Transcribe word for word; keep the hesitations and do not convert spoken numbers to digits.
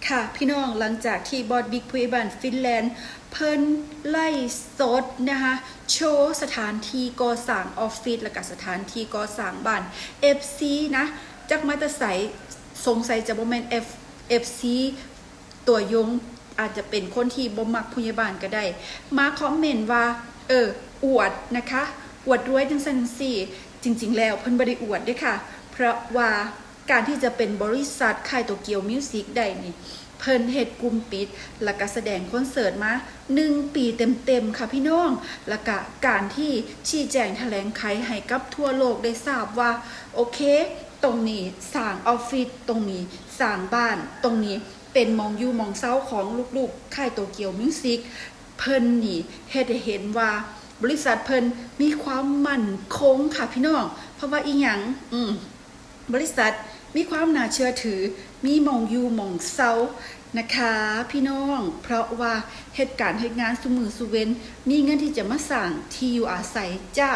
ค่ะพี่น้อง หลังจากที่บอสบิ๊กผู้ใหญ่บ้านฟินแลนด์เพิ่นไลฟ์สดนะคะ โชว์สถานที่ก่อสร้างออฟฟิศ และก็สถานที่ก่อสร้างบ้าน เอฟซี นะ จักมาแต่ไส สงสัยจะบ่แม่น F- เอฟซี ตัวยง อาจจะเป็นคนที่บ่มักผู้ใหญ่บ้านก็ได้ มาคอมเมนต์ว่า เออ อวดนะคะ อวดรวยจังซั่นจังซี้ จริงๆ แล้วเพิ่นบ่ได้อวดเด้อค่ะ เพราะว่าการที่จะเป็นบริษัทค่ายโตเกียวมิวสิกได้นี่ เพิ่นเฮ็ดกลุ่มปิด แล้วก็แสดงคอนเสิร์ตมาหนึ่งปีเต็มๆ ค่ะพี่น้อง แล้วก็การที่ชี้แจงแถลงไขให้กับทั่วโลกได้ทราบว่า โอเค ตรงนี้สร้างออฟฟิศ ตรงนี้สร้างบ้าน ตรงนี้เป็นหม่องอยู่หม่องเซาของลูกๆ ค่ายโตเกียวมิวสิก เพิ่นนี่เฮ็ดให้เห็นว่าบริษัทเพิ่นมีความมั่นคงค่ะพี่น้อง เพราะว่าอีหยัง อืม บริษัทมีความน่าเชื่อถือ มีหม่องอยู่หม่องเซานะคะพี่น้อง เพราะว่าเฮ็ดการเฮ็ดงานซุมื้อซุเว็น มีเงินที่จะมาสร้างที่อยู่อาศัยจ้า